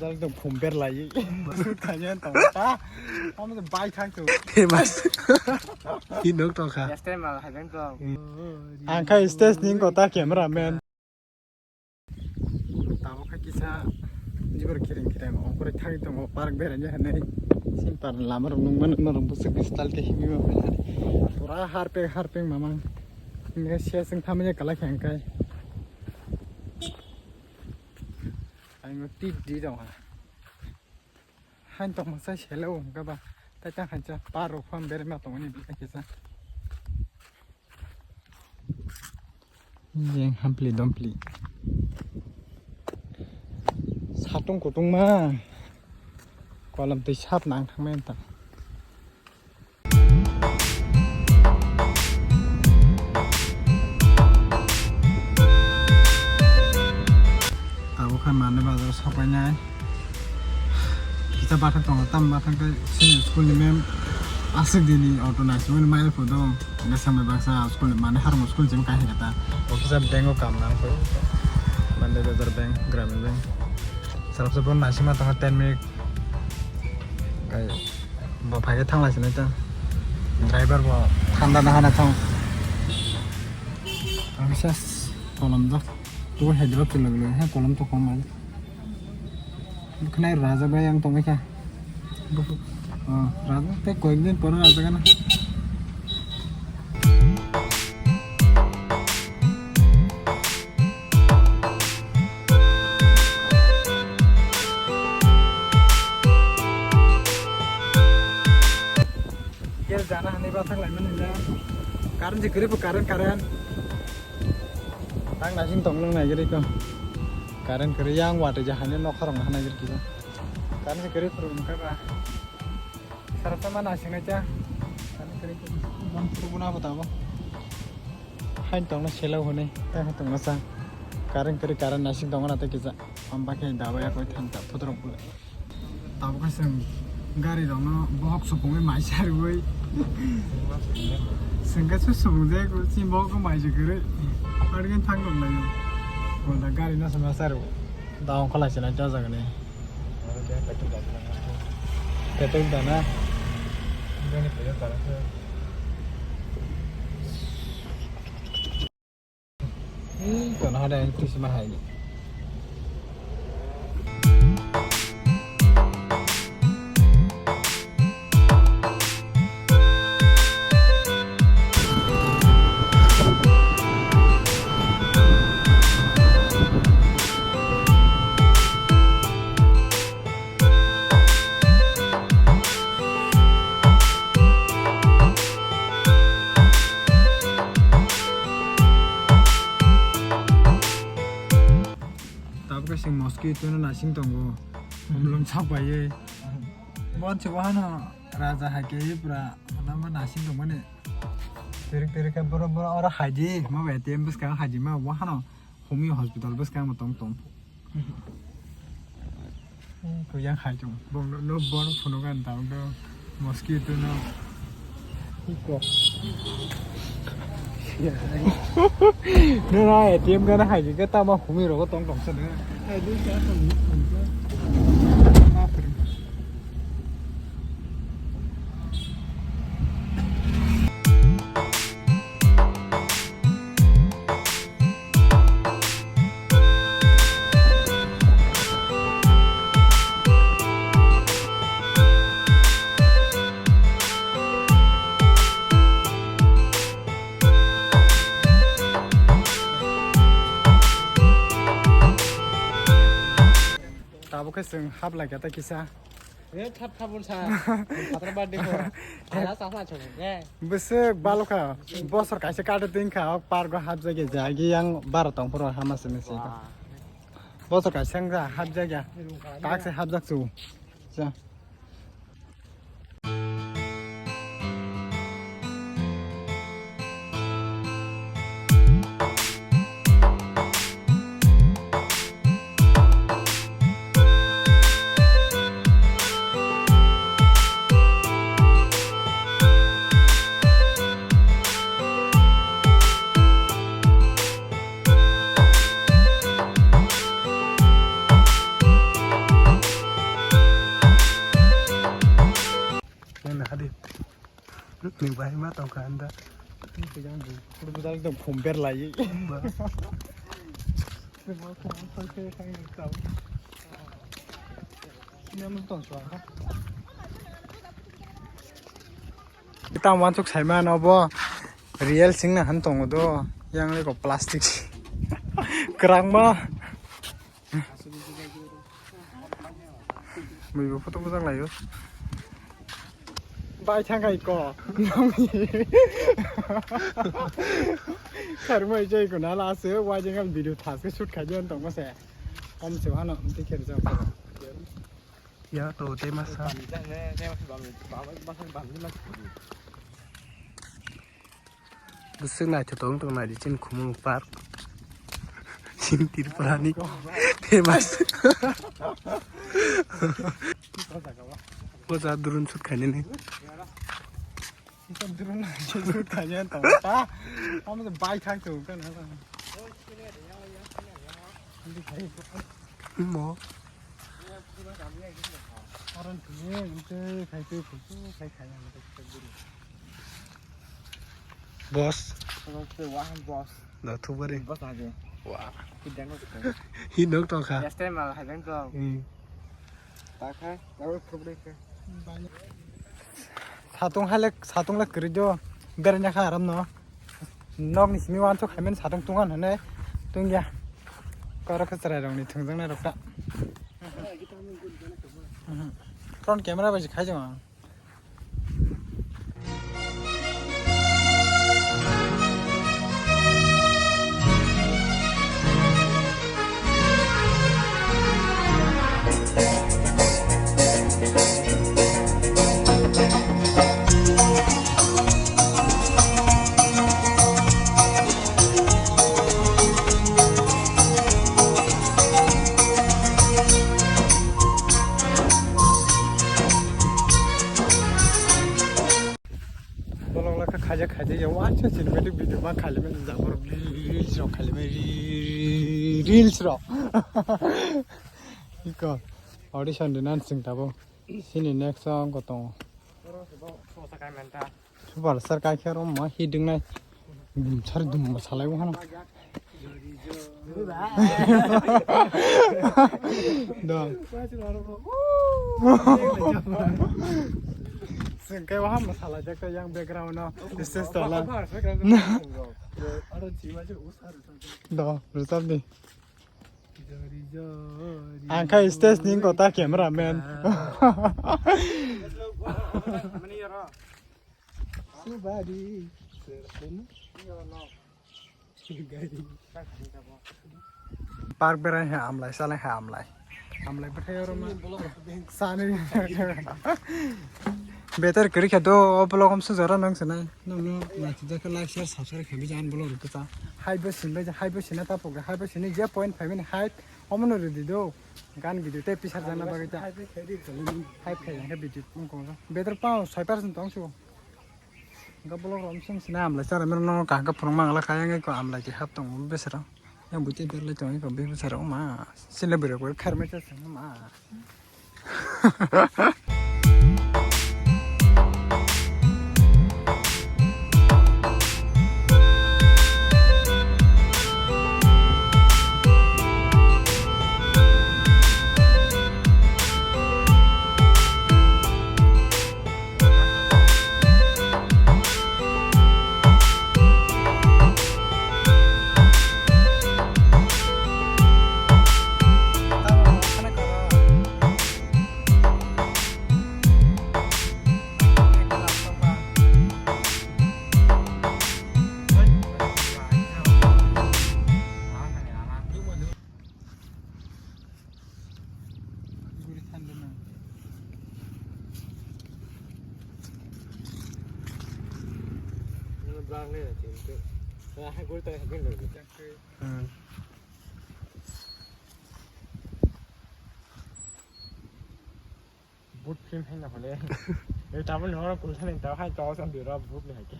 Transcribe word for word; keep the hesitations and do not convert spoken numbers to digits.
Jal to khum ber lai. Sut kanya tong ta. Amo to bai thang to. Famous. Ki nok tong kha. Yes, time mal hajan ko. Ang kha stage ning ko ta camera man. Tabo kha kisa jibor kiring kiring ongkore thang tongo park beraina hinwi. Sing par lama rok nung mano norok bwswk style khe himwi ma phainani. Pura harpek harpek mamang. Hingkhe se sing thamani kwlai khe hingkhe. Ang tip di tong ha. Hain tong masa selo hingkhe ba. Tai tang hain cha par rok phang bere ma tong ni bi kisa. Jeng hampli dompli. Satung kutung ma. Kolam twi sap nang thang men ta. Abo kha mane bazar sokainai. Kita bathang tongo, tam bathang tei senior school ni ma'am aswk dini auto naisingmani maya photo. Hingke sambai baksa school ni mane harmo school jim kahai kata. O kisa bank o kam nang koi. Mane bazar bank, gramin bank. Sarap sabon naisingma tongo ten minute. Kai. Bo phai khe thang lai sinai ta. Driver bo thanda na hana thang. Ang kisa kolom jak. Tu hai drop chilak le ha kolom to kom ai. Bukhnai raja bai ang tong kha. Oh, raja te koyek din pore raja kana. Gel jana hani bathang lai mani na. Current je gari bo current current. Tang nasing tong nang nai gari ko. Current kari yang wate jahani nokharong hana gari kisa. Current je gari phuru mukha ba. Sarasa ma nasing na cha. Current kari ko. Bang phuru buna bata bo. Hain tong na selo hone. Tang tong na sa. Current kari current nasing tong na te kisa. Amba khe dawai koi thang ta photorok bole. Tabuk khe chwng gari rokno bohok supungwi mai charwi. Chwng khe su supung je chini bohok mai se kwrwi. Arwgwi thang rok laio. Bolda gari no sama charo. Da ongkha lai se nai ta jaga ni. Petrol da na. Ei, kono hada yang tuh sama hai ni. Tabuk kaisa mosque tunu nasing tongo. Umlum sak bai. Bon se wahano raja hai ke pura lama nasing tongmani. Tirik tirik ke boro boro oro haji ma bai A T M bwskang haji ma wahano. Homeo hospital bwskango tong tong. Kuyang hai chong. Bong no, no, bono phunuk an tang do. Mosquito no. Iko. No, no, A T M gana hai ke tama homeo rogo tong tong sa de. Hai de sa tong. Ma phir. Tabuk khe chwng hap lai kha ta kisa. Re thap thap wngsa. Phatro birthday ko. Ala sa sa chong. Bwswk balokha. Bosor kaisa kate tin kha, o park o hapjagya jagi yang bara tong phuru hama simi se. Wah. Bosor kaisa wngkha hapjagya. Tak se hapjak su. Sa. Ni bai ma tong kha anda. Ni kujang bu. Kudu budal dong phum ber lai. Ba. Ni am tong chwa ha. Kita wansuk saimano bo real singna han tongo do, yang leko plastic kwrangma. Muibo photo bojak laio. Bai thangkai ko. Kharmai jai ko na lase wajingal video thaske shoot khai jon tongma se. Om se hano tikhe rijak. Ya to tei masa. Bwswk naithotok wng tong naidi chini Khumulwng Park. Chini Tripura ni famous. Boja drone shoot khainani. Drone shoot khainani tong ta. Amo bai thang tong kana. Mo. Boss. Boss. Da thubari. Boss aje. Wah. Hi nok tong kha. Yes time al hajang tong. Hmm. Satung halek, satung lek kwrwi do. Beranya kha aram no. Nok ni simi wansuk khaimani satung tungan hwnwi tungya. Koro khe chwrai rok ni thwngjak nai rok ta. Mhm. Front camera bai se khai jama. Bolok lakha khaijak khaijak ya, waisa cinematic video ma khailaimani jabor reels rok khailaimani reels rok. Iko audition de nan sing tabo. Sini next song ko tongo. Super star kai khe oro ma hit wngnai. Dum sar dum salai bo hano. Do. Sengkai waham salai jak yang background no. Stage tola. Do, rwchap di. Ang kha stage ni kota camera man. Subari. Park berai hai amlai, salai hai amlai. Amlai bwthai oro ma. Sani. Better kwrwi kha do, o vlog om sujaro nang sanai. Nang no naithok jak khe like, share, subscribe khe bijan vlog rwkha. Hai bo sinbai, hai bo sina ta pok, hai bo sini je point five ni hai. Omono rwdi do. Gan video tei pisar jana bagwi ta. Hype khai jang khe video wngkong. Better pao soi percent tong su. Ga bolok rom sing sina amlai chara mer no kaham khe phunuk mangla kha yang ko amlai ti hap tong besero. Yang buti berlai tong ko be besero ma. Sile bere ko kharmai cha sing ma. Hmm. Boot film hai na hole. Ei tabuk ni oro kulsa ni tau hai tau sam biro boot ni hai ke.